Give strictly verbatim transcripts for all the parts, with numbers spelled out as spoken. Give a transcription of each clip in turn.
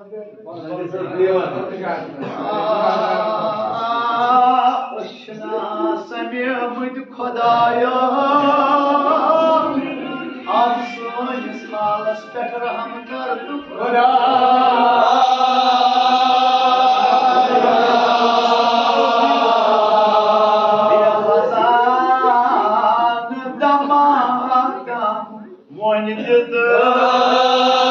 أسۍ چھِنا سَمیمٕتۍ خۄدایا، آز سٲنِس حالس پٮ۪ٹھ رحم کر تہٕ خۄدایا۔ بے خزانہٕ دمادم وۄنۍ تہِ تہٕ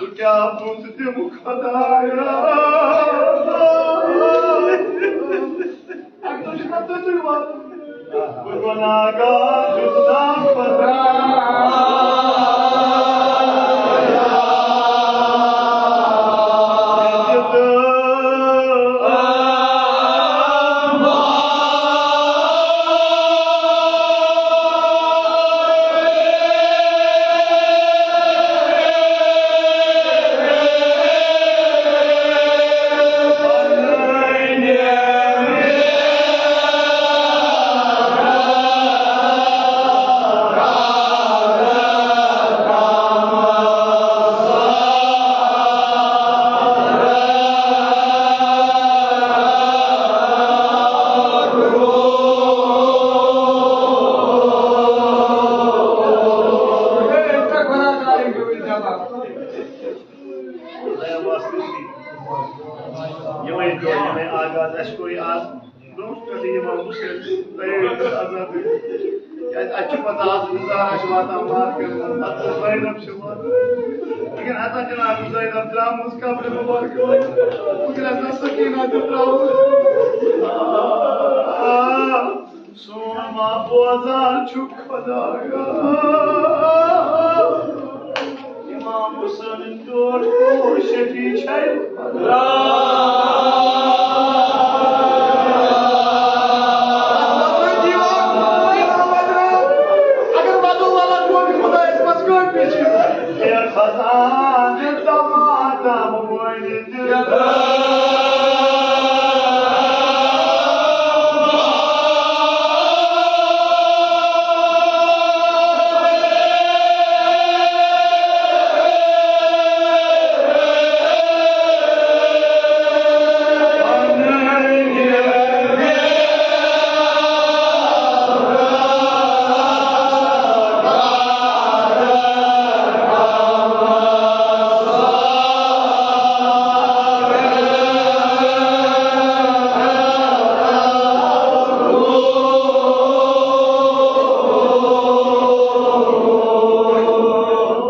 بہٕ کیٛاہ بُتھ دِمہٕ خۄدایا؟ اَکہِ دۄہ چھُ نہ توٚتُے واتُن۔ بہٕ گۄناہگار چھُس ناپَتہ۔ یِمَے دۄہ، یِمَے آغاز، اَسہِ کوٚر یہِ آز برونٛہہ پٮ۪ٹھٕ یِوان وٕچھِتھ، تۄہہِ ٲسۍ عذاب۔ کیٛازِ اَسہِ چھُ پَتہ آز مُظاہرہ چھُ واتان مارکیٹ منٛز، پَتہٕ زینب چھِ واتان۔ وٕنکٮ۪ن ہَتہ جِناب زینب درٛامٕژ قبرِ مُبارکہِ منٛز۔ وٕنکٮ۪ن ہَسا سکیٖنہ تہِ درٛامٕژ۔ آ، سون ما بوزان چھُ خۄدایا۔ امام حسین ٹوٹھ کوٗر شفیع چھے۔ اگر بدل والا ٹوٹھ خدایس منٛز کٲفی چھِ۔ اے خزانہٕ تمام وٲلِد۔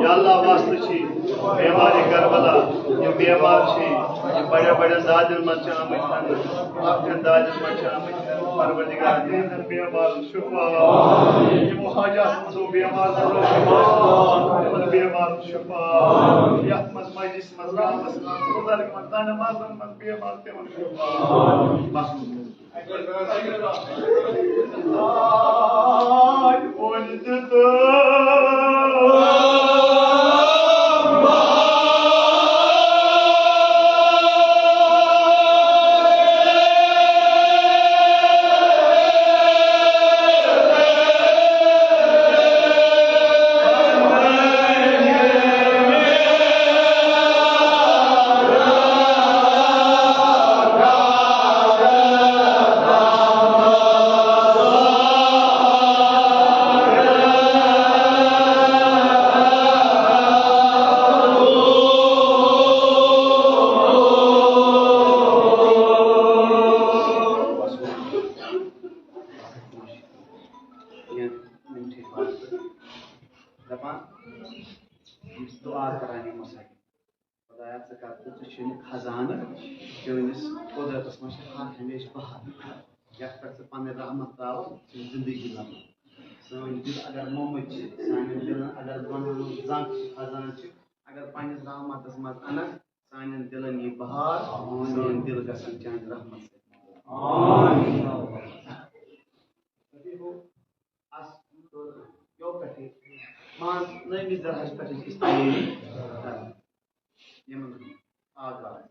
یا اللہ، واسطہٕ چھِ بیمارِ کربلا، یِم بیمار چھِ، یِم بڑٮ۪ن بڑٮ۪ن دادٮ۪ن منٛز چھِ آمٕتۍ ہٮ۪نہٕ، لۄکٹٮ۪ن دادٮ۪ن منٛز چھِ آمٕتۍ ہٮ۪نہٕ، پروردگار، تِہنٛدٮ۪ن بیمارن شفا، یِمو حاجاتن منٛز بیمار، تِمن بیمارن شفا، یتھ منٛز مجلس منٛز، گامس منٛز، بزرگ منٛز، تنہٕ مردن منٛز بیمار، تِمن شفا۔ بس۔ چٲنِس قۄدرتس منٛز چھِ ہر ہمیشہٕ بہار، یَتھ پٮ۪ٹھ ژٕ پنٕنۍ رحمت ترٛاوان، ژٕ چھِ زندگی لبان۔ سٲنۍ دِل اگر مومٕتۍ چھِ، سانٮ۪ن دِلن اگر گۄناہن ہٕنٛز زنٛگ چھِ، خزان چھِ، اگر پننِس رحمتس منٛز انکھ، سانٮ۪ن دِلن یی بہار، سٲنۍ دِل گژھن چانہِ رحمت سۭتۍ۔ آمین۔ اس یو پٮ۪ٹھٕے مان نٔیمِس درجس پٮ۪ٹھ چھِ أسۍ تیٲری کران۔ یِمن آغاز۔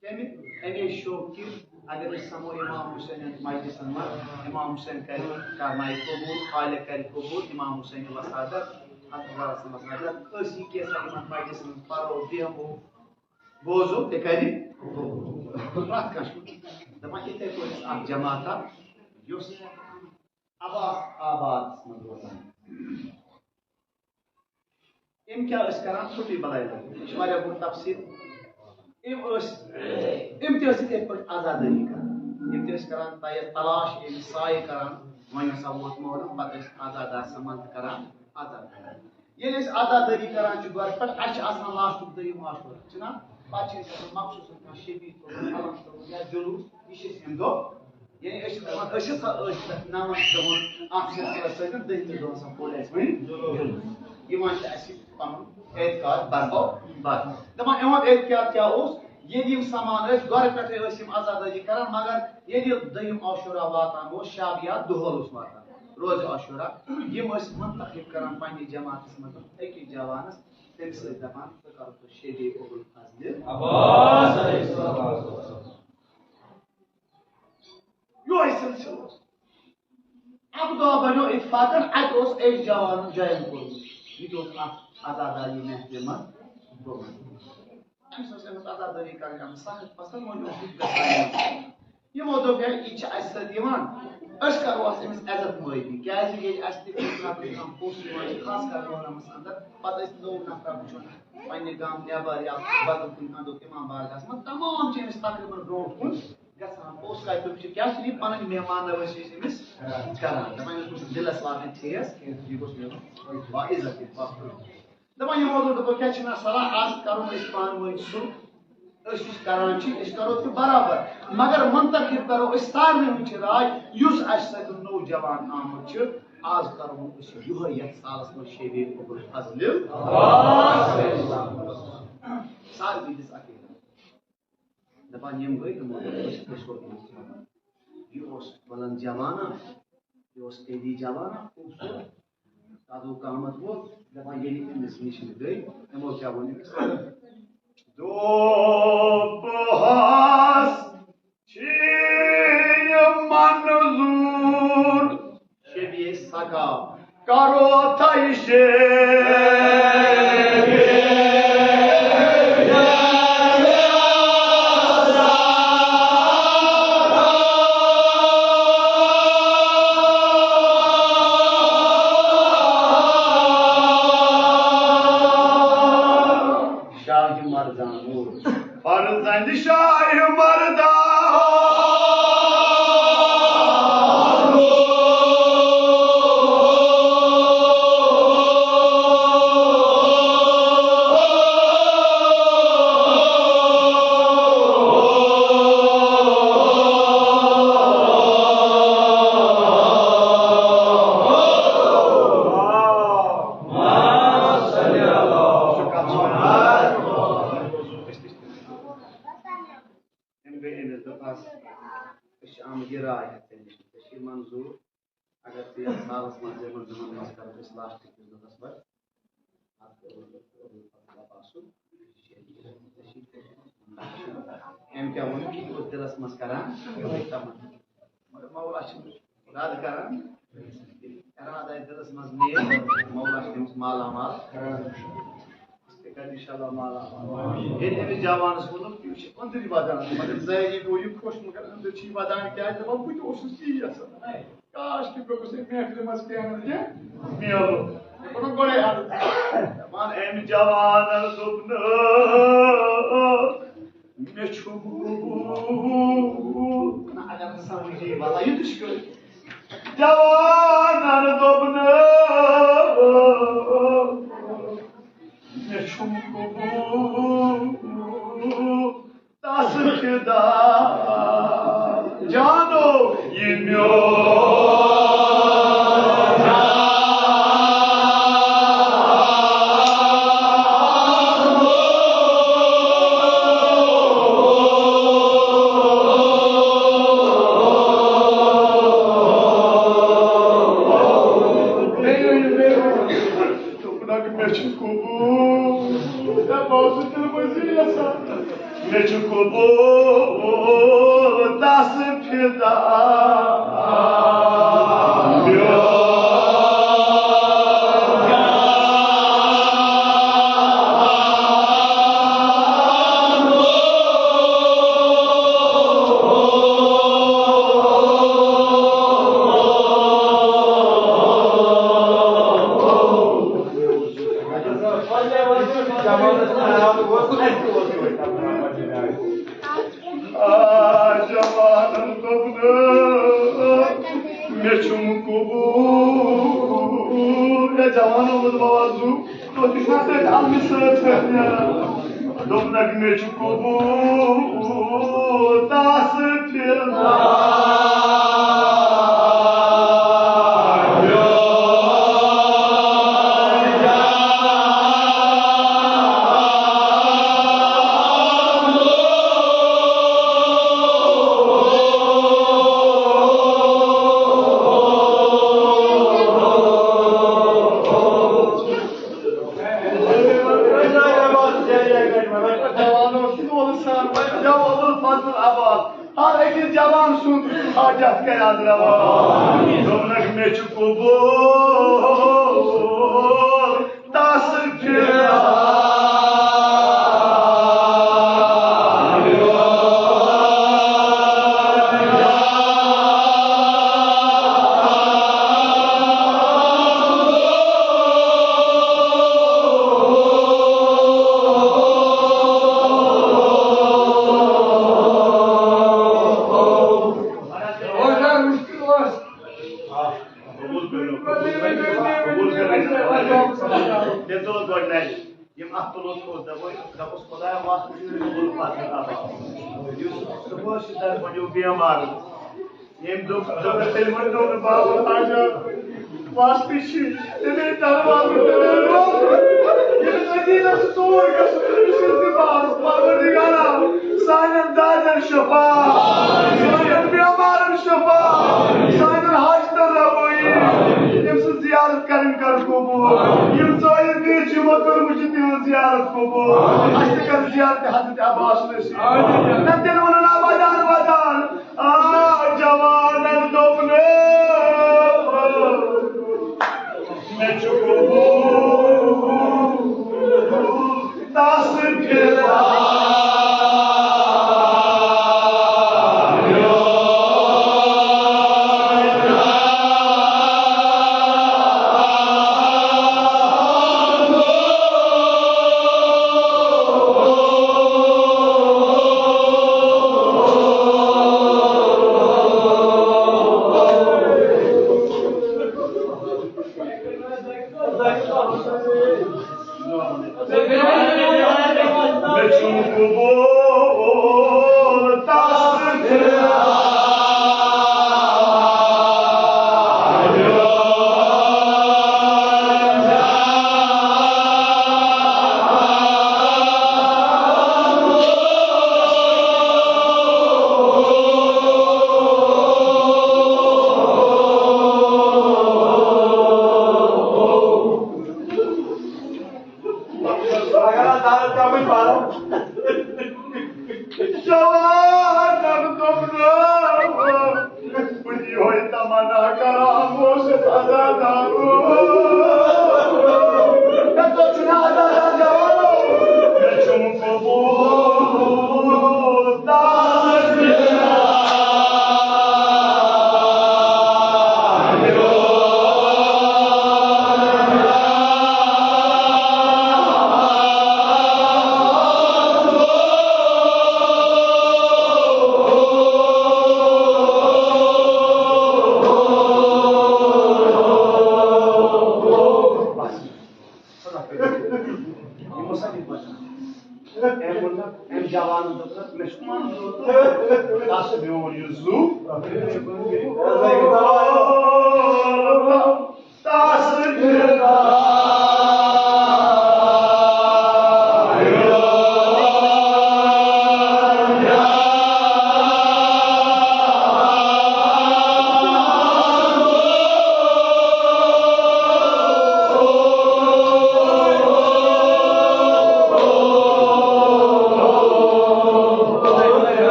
کمہِ؟ اَمے شوق کہِ اگر أسۍ سمو امام حسینن مجلسن منٛز، امام حسین کرِ، کرنایہِ قبول، خالق کرِ قبول، امام حسین وسادت، اتھ گرس منٛز وسادت، أسۍ یہِ کینٛژھا یِمن مجلسن منٛز پرو، بیہمو، بوزو، تہِ کرِ قبول۔ پرٛٮ۪تھ کانٛہہ چھُ دپان، یِتھے پٲٹھۍ چھِ اکھ جماعت اکھ، یُس عباس آبادس منٛز روزان۔ یِم کیٛاہ ٲسۍ کران؟ ژھوٚٹُے بلاے لوٚگ۔ یہِ چھُ واریاہ بوٚڑ تفصیٖل۔ یِم ٲسۍ، یِم تہِ ٲسۍ یِتھَے پٲٹھۍ عزادٲری کران۔ یِم تہِ ٲسۍ کران تَیَس تلاش، ییٚلہِ سایہِ کران، وۄنۍ ہسا ووت محرم، پتہٕ ٲسۍ عزادار سمان تہِ کران عزادٲری۔ ییٚلہِ أسۍ عزادٲری کران چھِ گۄڈٕ پٮ۪ٹھ، اَسہِ چھِ آسان لاسٹُک دوٚیِم عاشورہ، چھُنہ؟ پتہٕ چھِ أسۍ آسان مخصوٗص کانٛہہ شبی تھوٚومُت، علم تھوٚومُت یا جلوٗس، یہِ چھِ أسۍ اَمہِ دۄہ یعنی أسۍ چھِ دَپان، أسۍ چھِ سا، أسۍ چھِ نَوَن دۄہَن اَتھ سلسلَس سۭتۍ، دٔہمِس دۄہَس ہا کوٚر اَسہِ وۄنۍ جلوٗس۔ یِوان چھِ اَسہِ پَنُن اعتقاد برباد۔ دَپان، یِہُنٛد اعتقاد کیٛاہ اوس؟ ییٚلہِ یِم سَمان ٲسۍ، گۄڈٕ پٮ۪ٹھَے ٲسۍ یِم عزادٲری کَران، مگر ییٚلہِ یہِ دٔہِم عاشورہ واتان اوس، شب یا دۄہَل اوس واتان، روزِ عاشورہ، یِم ٲسۍ منتخب کَران پنٛنِس جماعتَس منٛز أکِس جوانَس، تٔمِس ٲسۍ دَپان، ژٕ کَرُکھ ژٕ شبِ ابوالفضل عباس علیہ الصلوۃ والسلام۔ یُہوے سلسلہٕ اوس۔ اَکہِ دۄہ بَنیو اتفاقن، اَتہِ اوس أکۍ جوانن join کوٚرمُت۔ یہِ تہِ اوس اَتھ عزاداری محفلہِ منٛز گوٚمُت۔ أمِس ٲس أمِس عزادٲری کرٕنۍ، اَمہِ سخت پسنٛد، وۄنۍ اوس یہِ گژھان۔ یِمو دوٚپ، ہے، یہِ چھِ اَسہِ سۭتۍ یِوان، أسۍ کرو اَتھ أمِس عزت معٲفی، کیازِ ییٚلہِ اَسہِ تہِ کُنہِ ساتہٕ کانٛہہ پوٚژھ یِوان چھُ، خاص کر محرمس اندر، پتہٕ ٲسۍ نوٚو نفرا وٕچھُن پننہِ گامہٕ نٮ۪بر یا بدل کُنہِ اندُک امام بارگاہس منٛز، تمام چھِ أمِس تقریباً برونٛٹھ کُن گژھان۔ پوٚز کتہِ، تِم چھِ کیٛاہ چھِ یہِ پنٕنۍ مہمان نوٲزی چھِ أمِس کران۔ دپان، أمِس گوٚژھ نہٕ دِلس واتٕنۍ ٹھیس کینٛہہ، یہِ گوٚژھ مےٚ باعزت یہِ پتھ کُن۔ دپان، یِمو دوٚپ، دوٚپُکھ، کیٛاہ چھِنہٕ صلاح، از کرو أسۍ پانہٕ ؤنۍ سُہ، أسۍ یُس کران چھِ، أسۍ کرو تہِ برابر، مگر منتخب کرو أسۍ سارنٕے ہُنٛد چھِ راے، یُس اَسہِ سۭتۍ نوٚو جوان آمُت چھُ، از کرو أسۍ یِہوٚے یَتھ سالس منٛز شبِ ابوالفضل۔ سارنٕے دِژ اکٕے راے۔ دپان یِم گٔے تِمو دوٚپ، أسۍ، أسۍ کوٚر أمِس ژھۄپہٕ۔ یہِ اوس بلند جوانا، یہِ اوس قیدی جوانا، خوٗبصوٗرت، قد و قامت وول۔ دپان ییٚلہِ أمِس نِش یِم گٔے، تِمو کیٛاہ ووٚن أمِس؟ دوٚپہَس، چھی یہِ منظوٗر شبِ سخا کرو تۄہہِ شیر۔ شاہ مردان۔ فرزند شاہ مردان۔ تٔمۍ گٔے أمِس دوٚپہَس، أسۍ چھِ آمٕتۍ یہِ راے ہٮ۪تھ ژےٚ نِش، ژےٚ چھِ یہِ منظوٗر، اگر ژٕ یَتھ سالَس منٛز یِمَن دۄہَن منٛز کَرَکھ أسۍ لاسٹ کِس دۄہَس پٮ۪ٹھ، اَتھ کوٚر عباس صٲب، أمۍ کیٛاہ ووٚن، یہِ اوس دِلَس منٛز کَران یِہوٚے تَمنا۔ مگر مولا چھُ اِرادٕ کران، اِرادٕ آسہِ دِلس منٛز نیک، مولا چھُ تٔمِس مالا مال کران۔ تہِ کرِ انشاءاللہ مالا مال۔ ییٚلہِ أمِس جوانس ووٚنُکھ، یہِ چھُ أنٛدٕرۍ ودان، مگر ظٲہری گوٚو یہِ خۄش، مگر أنٛدٕرۍ چھُ یہِ ودان، کیٛازِ دَپان، بہٕ تہِ اوسُس یی یژھان۔ کاش کہِ مےٚ گوٚژھ أمۍ محفلہِ منٛز کینٛہہ نتہٕ کینٛہہ میلُن۔ مےٚ کوٚرُن گۄڈَے عرض۔ دَپان، أمۍ جوانن دوٚپ نہٕ، مےٚ چھُ نہ، اگر نہٕ سمجھ یی، وَلہٕ یہِ تہِ چھُ کٲفی۔ جوانن دوٚپ نہٕ، مےٚ چھُم قبوٗل۔ فدا جانو یہ میون۔ دوٚپنَکھ، مےٚ چھُ قبوٗل۔ ہے، بہٕ اوسُس تیٚلہِ مٔنٛزی یَژھان۔ مےٚ چھُ قبوٗل تَس فِدا۔ آ، جوانن دوٚپنَس، مےٚ چھُم قبوٗل۔ ہے جوانو، مےٚ دوٚپ، آواز زُو، تُہۍ تہِ چھِو تٔتھۍ علمہِ سۭتۍ سۭتۍ نیران۔ دوٚپنَکھ، مےٚ چھُ قبوٗل تَس فِدا۔ جوانو، سُہ اوس سان، یا اولُل فضل عباس۔ ہر أکِس جوان سُنٛد حاجت کرِ آز روا۔ دوٚپنَکھ، مےٚ چھُ قبوٗل تَس فِدا۔ قبوٗل کٔرِو، قبوٗل کٔرِو، قبوٗل کٔرِو۔ تٔمۍ تُل گۄڈٕ نَرِ۔ یِم اَتھ تُلُن اوس، دَپو، دَپوس، خۄدایا، وَتھ وٕچھِتھ قبوٗل پَتہٕ آباد۔ یُس صُبحس چھُ تَتہِ پَنُن بیمار۔ ییٚمۍ دوٚپ، دوٚپُن، تیٚلہِ ؤنۍ تو نہٕ بابا راجا، وَتھ تہِ چھِ، تیٚلے دروازٕ، تیٚلے روزٕ۔ ییٚمِس عزیٖزَس چھُ توٗرۍ گژھُن، تٔمِس چھُ دِوان۔ پروردگارا، سانٮ۪ن دادٮ۪ن شفا، سانٮ۪ن بیمارن شفا، سانٮ۪ن حاجتن روٲیی۔ ییٚمۍ سٕنٛز زیارت کرٕنۍ کر قبوٗل۔ یِم ژٲیِر بیٚیہِ چھِ یِمو کٔرمٕژ چھِ تِہٕنٛز زیارت قبوٗل۔ اَسہِ تہِ کر زیارت حضرت عباس نصیب۔ نہ تیٚلہِ وَنان آ ودان ودان۔ آ جوانن دوٚپنَس، مےٚ چھُ قبوٗل تَس فِدا۔ مےٚ چھُم قبوٗل تَس فِدا۔ اگر اتھ دارس کمٕے پرو۔ جوانن دوٚپنَس، بہٕ یِہوٚے تمنا کران اوسُس عزادارو۔ مےٚ دوٚپ، چھُنہ عزادار جوانو؟ مےٚ چھُم قبوٗل تَس فِدا۔ تس بیوٗٹھ یُس زُو۔ تس بیوٗٹھ۔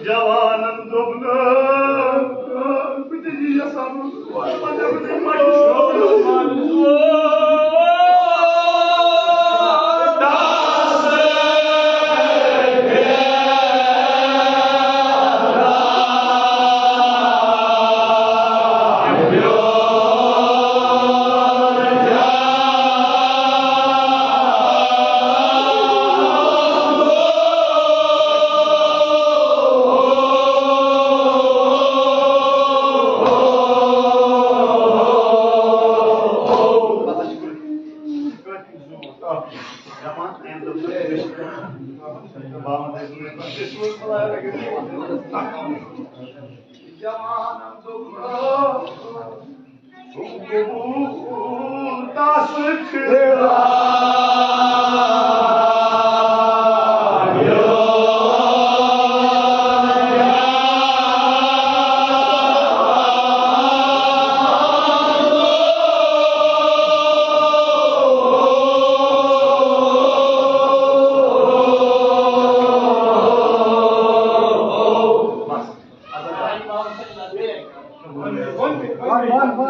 جوانن دوٚپ نہٕ، بہٕ تہِ یی یژھان۔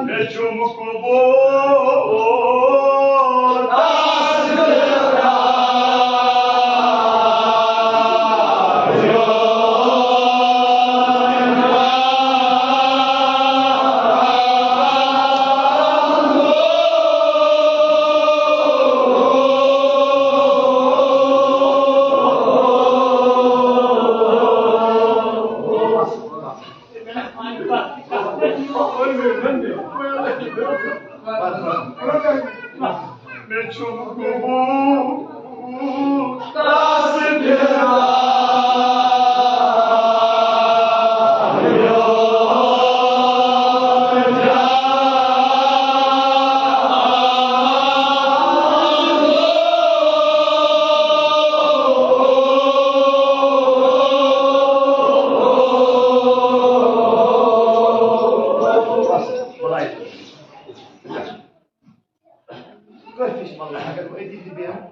مےٚ چھُم قبول۔ مےٚ چھُم قبول۔ کٲفی چھِ مطلب، اگر بہٕ أتی تہِ بیٚہمہٕ،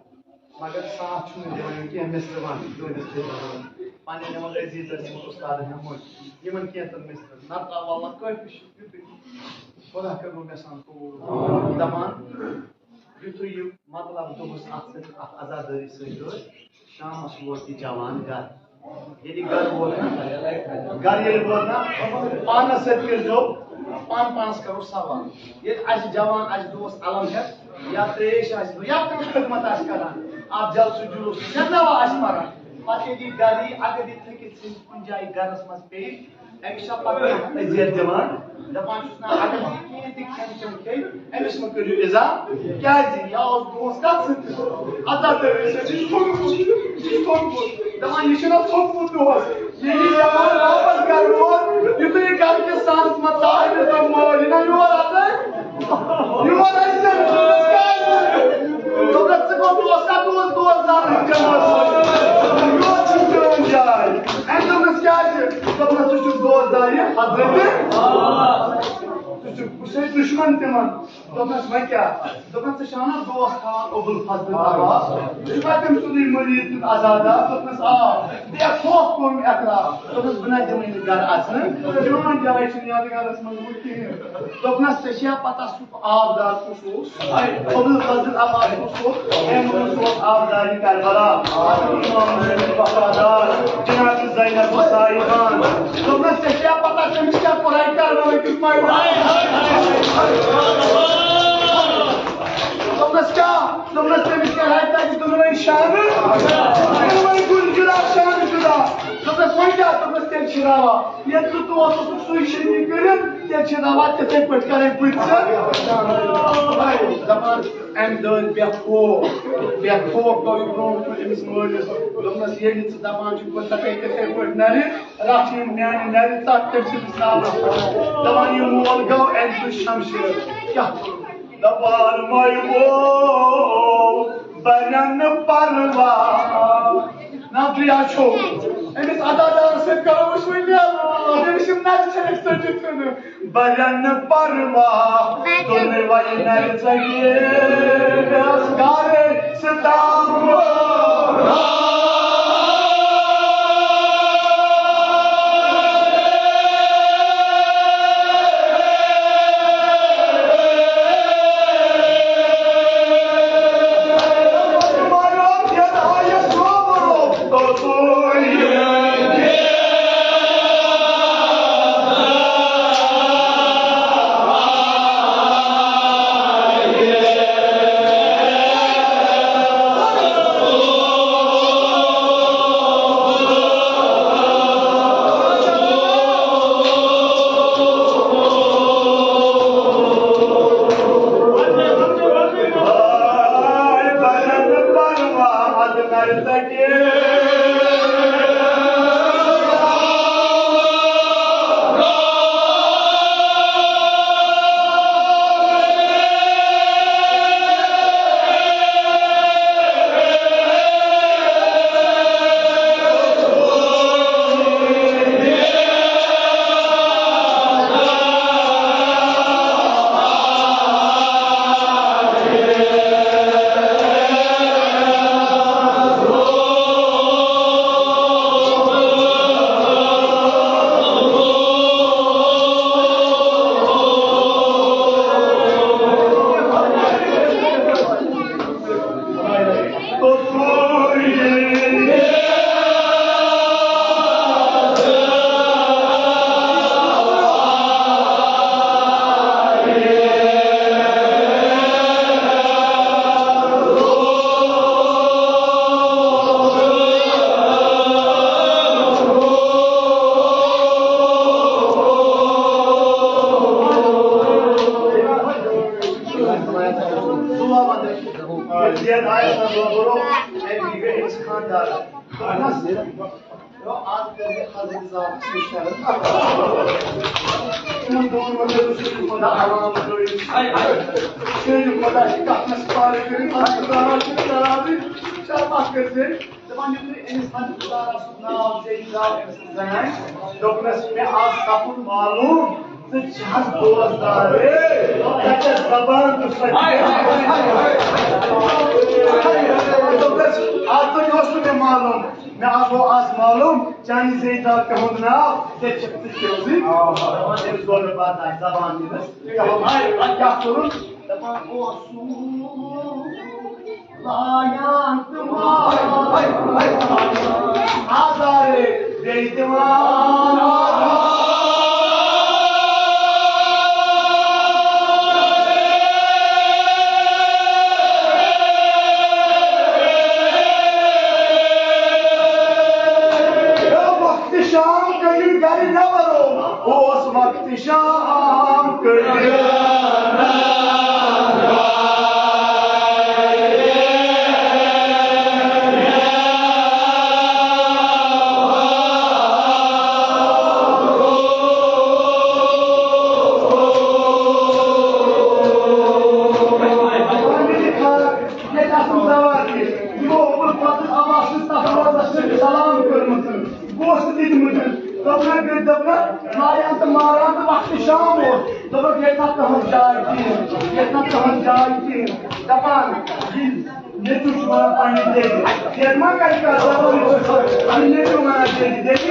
مگر ساتھ چھُنہٕ دِوان یِم کینٛہہ مِصرٕ وَنٕنۍ، چٲنِس خٲطرٕ وَنُن۔ پنٛنٮ۪ن یِمَن عزیٖزَن، یِمَن اُستادَن ہٮ۪مو یِمَن کینٛژَن مِصرَن۔ نَتہٕ آو واللہ کٲفی چھُ یُتُے۔ خۄدا کٔرِنو مےٚ سان قبوٗل۔ دَپان، یُتھُے یہِ مطلب دۄہَس اَتھ سۭتۍ، اَتھ عزادٲری سۭتۍ روزِ، شامس ووت یہِ جوان گرٕ۔ ییٚلہِ گرٕ ووت نا، گرٕ ییٚلہِ ووت نا، پانس سۭتۍ کٔرۍزیو، پان پانس کرو سوال۔ ییٚلہِ اسہِ جوان آسہِ دوس علم ہٮ۪تھ، یا تریش آسہِ یا کانٛہہ خدمت آسہِ کران، اتھ جلسہٕ جلوس یا نوحہٕ آسہِ پران، پتہٕ ییٚلہِ یہِ گرٕ یی، اگر یہِ تھٔکِتھ ژھٕنہِ کُنہِ جایہِ گرس منٛز پیٚیہِ، أمِس چھا پتہٕ کانٛہہ اذیت دِوان؟ دپان چھُس، نہ، اگر یہِ کینٛہہ تہِ کھٮ۪ن چٮ۪ن کھیٚیہِ، أمِس مہ کٔرِو اِزا۔ کیٛازِ؟ یہِ اوس دوس کتھ سۭتۍ؟ عزادٲری سۭتۍ۔ یہِ چھُ ژھوٚٹمُت، یہِ چھُ ژھوٚٹمُت۔ دپان، یہِ چھُنہ ژھوٚٹمُت دوس۔ ییٚلہِ یہِ جوان واپس گرٕ ووت، یُتھُے یہِ گرٕ کِس سانس منٛز ژاے، أمِس دوٚپ، مٲلۍ، یہِ نہ یور اژے۔ یور اژِ نہٕ، دوٚپنس، کیٛازِ؟ دوٚپنس، ژٕ گوٚو دوس کتھ؟ دوس، دوس دار ہیٚکہِ نہٕ۔ یور چھُنہٕ چٲنۍ جاے۔ أمۍ دوٚپنس، کیٛازِ؟ دوٚپنس، ژٕ چھُکھ دوس دار یہِ حضرت۔ ژٕ چھُکھ، بہٕ چھُسے دُشمن تِمن۔ دوٚپنس، وۄنۍ کیٛاہ؟ دوٚپنس، ژٕ چھُکھ ونان دوس تھاوان ابوالفضل عباس؟ ژٕ چھُکھا تٔمۍ سُنٛدُے مُریٖد تہٕ عزادار؟ دوٚپنس، آ۔ بیٚیہِ خوف کوٚرُم اعتراف۔ دوٚپنس، بہٕ نہ دِمے نہٕ گرٕ اژنہٕ۔ چٲنۍ جاے چھِنہٕ یتھ گرس منٛز وۄنۍ کِہیٖنۍ۔ دوٚپنس، ژےٚ چھےٚ پتہ سُہ آبدار کُس اوس؟ ابوالفضل عباس کُس اوس؟ اے، کُس اوس آبدارِ کربلا؟ امام حسین وفادار، جناب زینب صاحبان۔ دوٚپنس، ژےٚ چھےٚ پتہ تٔمِس کیٛاہ کوٚر اَتہِ کربلا کِس میدانس؟ دوٚپنس، کیٛاہ؟ دوٚپنس، تٔمِس کیٛاہ ہیٚکہِ تَتہِ دۄنوَے شانہٕ؟ دۄنوَے کُلۍ جُدا، شانہٕ جُدا۔ دوٚپنس، وۄنۍ کیٛاہ؟ دوٚپنس، تیٚلہِ چھِ راوا۔ ییٚلہِ ژٕ تور اوسُکھ سُے شریٖک کٔرِتھ، تیٚلہِ چھِ روا تِتھَے پٲٹھۍ کَرٕنۍ پٕژٕ۔ دَپان، اَمہِ دٲدۍ بے خوف، بے خوف گوٚو یہِ برٛونٛٹھ کُن أمِس مٲلِس۔ دوٚپنَس، ییٚلہِ ژٕ دَپان چھُکھ، بہٕ ژَٹَے تِتھَے پٲٹھۍ نَرِ، رَٹھ یِم میٛانہِ نَرِ ژَٹ تٔمۍ سٕنٛدِس ناوَس پٮ۪ٹھ۔ دَپان، یہِ مول گوٚو اَمہِ سۭتۍ شمشیر۔ کیٛاہ؟ دَپان، مَے گوٚو بَنَن پَروا۔ نا، تُہۍ حظ چھِو أمِس عطا دارَس سۭتۍ کَرو أسۍ وۄنۍ نیرُن۔ أمِس یِم نَرِ ژھٕنِکھ ژٔٹِتھ ژھٕنہٕ۔ بَرَن پَروا، دۄنوَے نَرِ ژَٹِتھ گَرٕ ستام۔ دَپان، یُتھُے أمِس حضرت زہرا سُنٛد ناو زیٚیہِ درٛاو أمۍ سٕنٛز زَنانہِ، دوٚپنَس، "مےٚ آو سَپُد معلوٗم، ژٕ چھَکھ دوستدار، ژےٚ چھےٚ زبان تہٕ سۄ تہِ۔" دوٚپنَس، "اَتھ پٲٹھۍ اوس نہٕ مےٚ معلوٗم، مےٚ آو گوٚو آز معلوٗم، چانہِ زیٚیہِ درٛاو تِہُنٛد ناو، ژےٚ چھِ ژٕ کیٛوزٕے۔" أمِس گوٚو نہٕ برداش، زبان دِنَس۔ کیٛاہ کوٚرُن؟ دَپان اوسُس لایان تہٕ ماران، آزارے بیٚیہِ دِوان۔ وقتِ شام کٔرِو گَرِ نٮ۪بَر، اوس وقتِ شام کٔرِو۔ ییٚتہِ آسُن زوال کینٛہہ۔ یہِ گوٚو عمر فاضل عباس سٕنٛز تَتھ روزَس سۭتۍ سلام کٔرمٕژ۔ گوس دیُتمُت۔ دوٚپنَکھ، دوٚپنَکھ، لایان تہٕ ماران تہٕ وقتِ شام اوس۔ دوٚپُکھ، ییٚتہِ نہ تُہٕنٛز جاے کِہیٖنۍ، ییٚتہِ نہ تُہٕنٛز جاے کِہیٖنۍ۔ دَپان، یہِ نیٚچوٗ چھُ وَنان پنٛنہِ دٮ۪دِ۔ دٮ۪د ما کَرِ کانٛہہ زبٲنۍ چھُ سُہ، یہِ نیٚچوٗ وَنان دٮ۪دِ، دٮ۪دِ،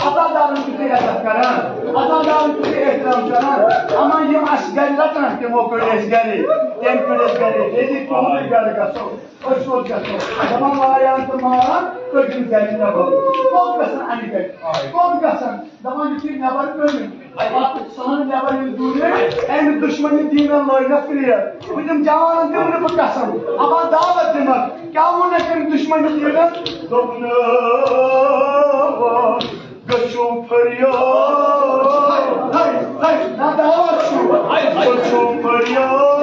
عطا دارَن چھُ تُہۍ عزت کَران، عطا دارَن چھُ تُہۍ احترام کَران۔ اَما یِم اَسہِ گَرِ رَٹان، تِمو کٔڑۍ أسۍ گَرے، تٔمۍ کٔڑۍ أسۍ گَرے، دٮ۪دِ، تُہُنٛدُے گَرٕ گژھو۔ أسۍ کوٚت گژھو؟ دَپان لایان تہٕ ماران، کٔڑِن گَرِ نٮ۪بر۔ کوٚت گژھن اَمہِ گَرِ؟ کوٚت گژھن؟ دَپان یُتھُے نٮ۪بر کٔڑِن، پَتہٕ ژھٕنن نٮ۪بر ییٚلہِ دوٗرِ، اَمہِ دُشمنہِ دیٖنَن لٲگۍ نَکھ کرٛیک۔ بہٕ دِمہٕ جوانَن دِمہٕ نہٕ بہٕ قسم، اَما دعوت دِمَکھ۔ کیٛاہ ووٚنُکھ أمۍ دُشمنہِ دیٖنَن؟ دوٚپنَس، گٔژھِو فریاد۔ دعوت چھُ، حضرت فریاد،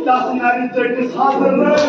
تس نرِ ژٔٹِس حضرت۔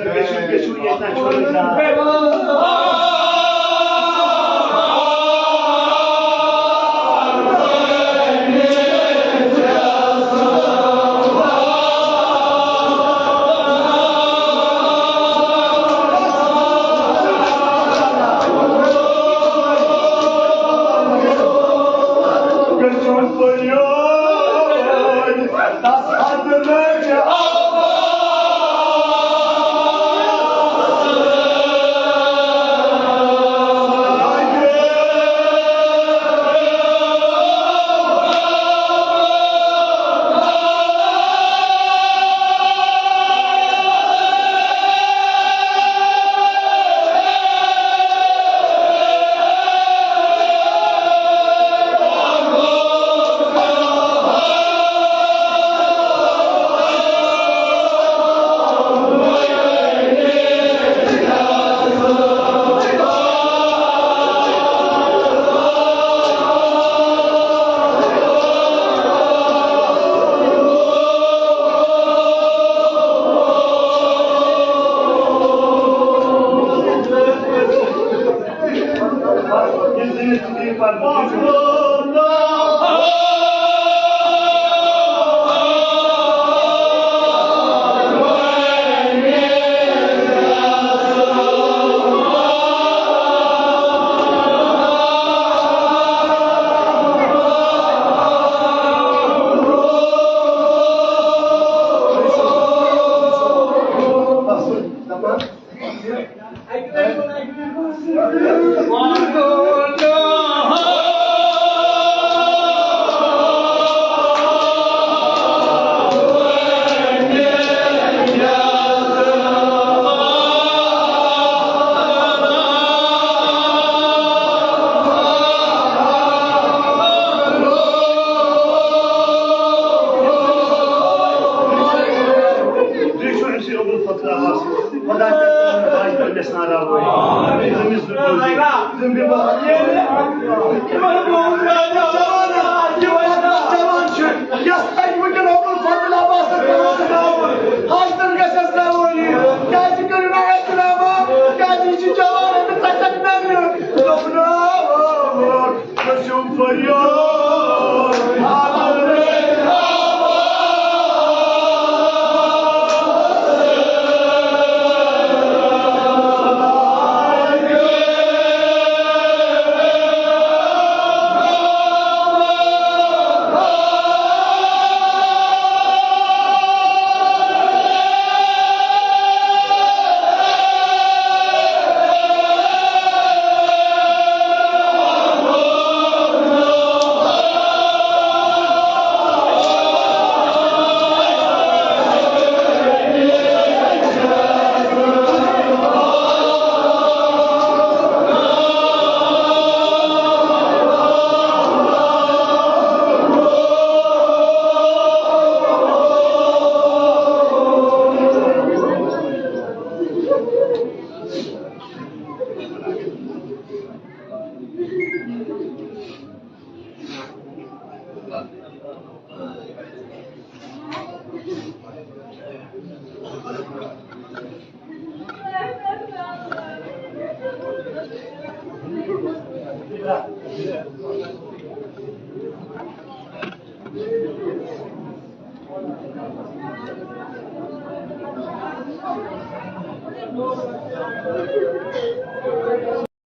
گٔژھِو، گٔژھِو، ییٚتہِ نَس چھُنہٕ زیادٕ۔ تُہۍ چھِو أمۍ سٕے عبدالفتاح عباس۔ خۄدا کٔرِتھ تِمن حاجتن گژھِ ناراض روزُن۔ تٔمِس تہِ بوزِ۔ تٔمۍ بیٚیہِ بہٕ۔ یِمن بوز راجا۔ جوان، جوان چھُ۔ یَس تَتہِ وٕنکٮ۪ن عبدالفتاح عباسَس پٮ۪وان ترٛاوُن۔ حاجتن گژھٮ۪س ترٛاوُن یہِ۔ کیٛازِ کٔرِو نہٕ احترام؟ کیٛازِ یہِ چھُ جوان، أمِس ژَٹَکھ نَرِ۔ دوٚپُن، آ، آ، آ۔